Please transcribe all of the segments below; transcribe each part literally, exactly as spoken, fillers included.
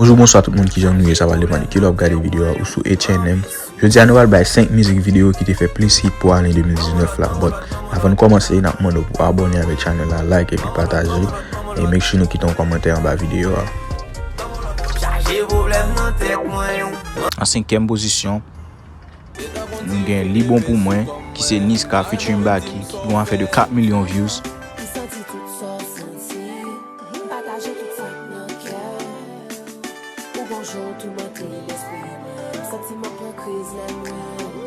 Bonjou, bonswa tout moun, kijan nou ye? Sa va depann de kilè w ap gade videyo a ou sou H N M. Jodi a nou pral bay senk mizik videyo ki te fè plis hit pou ane de mil diznèf la. But, avan n kòmanse, n ap mande w pou abòne avèk channel la, like epi pataje. E make sure nou kite yon kòmantè anba videyo a. An senkyèm pozisyon, nou gen Li Bon Pou Mwen, ki se Niska featuring Baky, ki gon afè de kat milyon views. M santi tout sa w santi, m pataje tout sa k nan kè w. Ou gon jan w toumante lespri mwen, m santi m ap pran kriz lè m wè w.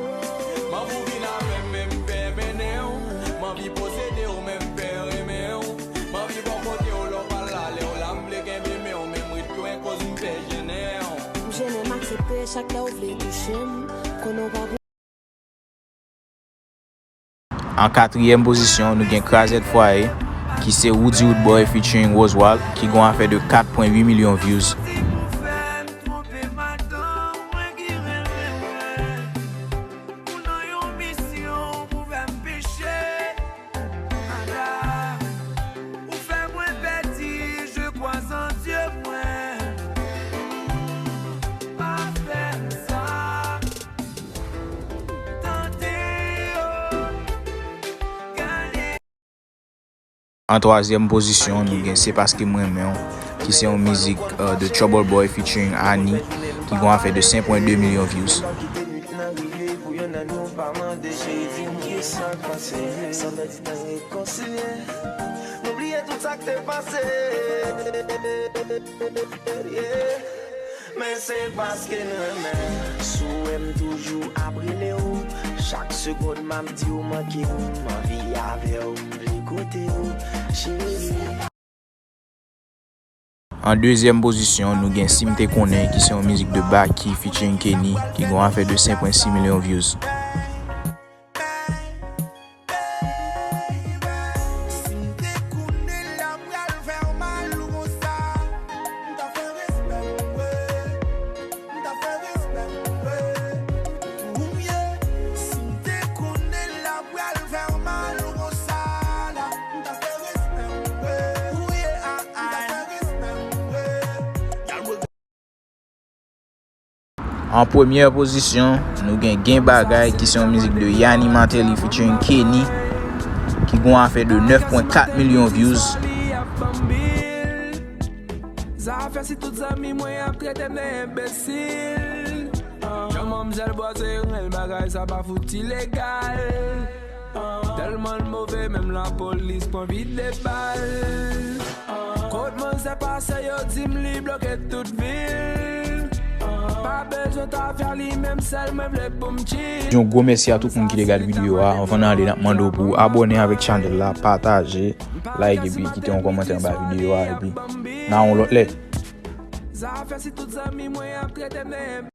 M anvi w vin avè m, men m pè mennen w. M anvi posede w, men m pè renmen w. M anvi bò kote w lè w pral la, lè w la m vle kenbe men w, men m ret lwen koz m pè jennen w. M jennen m aksepte chak lè w vle touche m, konnen w pa gon. An katriyèm pozisyon, nou gen Krazèt Fwaye, ki se Roody Roodboy featuring Roswall, ki gon afè de kat pwen uit milyon views. Ou nan yon misyon pou fè m peche. Ada, ou fè mwen pèdi, je crois en Dieu mwen. Pa fè m sa. Tande yo. Gade. An twazyèm pozisyon, nou gen Se Paske M Renmen W, ki se yon mizik, euh, de Trouble Boy featuring Anie, ki gon afè de senk pwen de milyon views. Men se paske n renmen. Si w wè m toujou ap rele w, chak segonn m ap di w manke w, m anvi avè w, m vle kote w, cheri. An dezyèm pozisyon, nou gen Si M Te Konnen, ki se yon mizik de Baky featuring Kenny, ki gon afè de senk pwen sis milyon views. An premyè pozisyon, nou gen Gen Bagay, ki se yon mizik de Yanni Martelly featuring Kenny, ki gon afè de nèf pwen kat milyon views. Zafè si tout zanmi mwen ap trete m de enbesil. Jan manmzèl bwase rèl, bagay sa pa fout ilegal. Tèlman l move, menm lapolis pran vide bal. Kot manzè pase, yo di m li bloke tout vil. Pa bezwen ta fè li, menm sèl mwen vle pou m chill. Yon gwo mèsi a tout moun ki te gade videyo a. Anvan n ale, n ap mande w pou w abòne avèk channel la, pataje, like epi kite yon kòmantè anba videyo a. Epi n a yon lòt lè. Zafè si tout zanmi mwen ap trete m de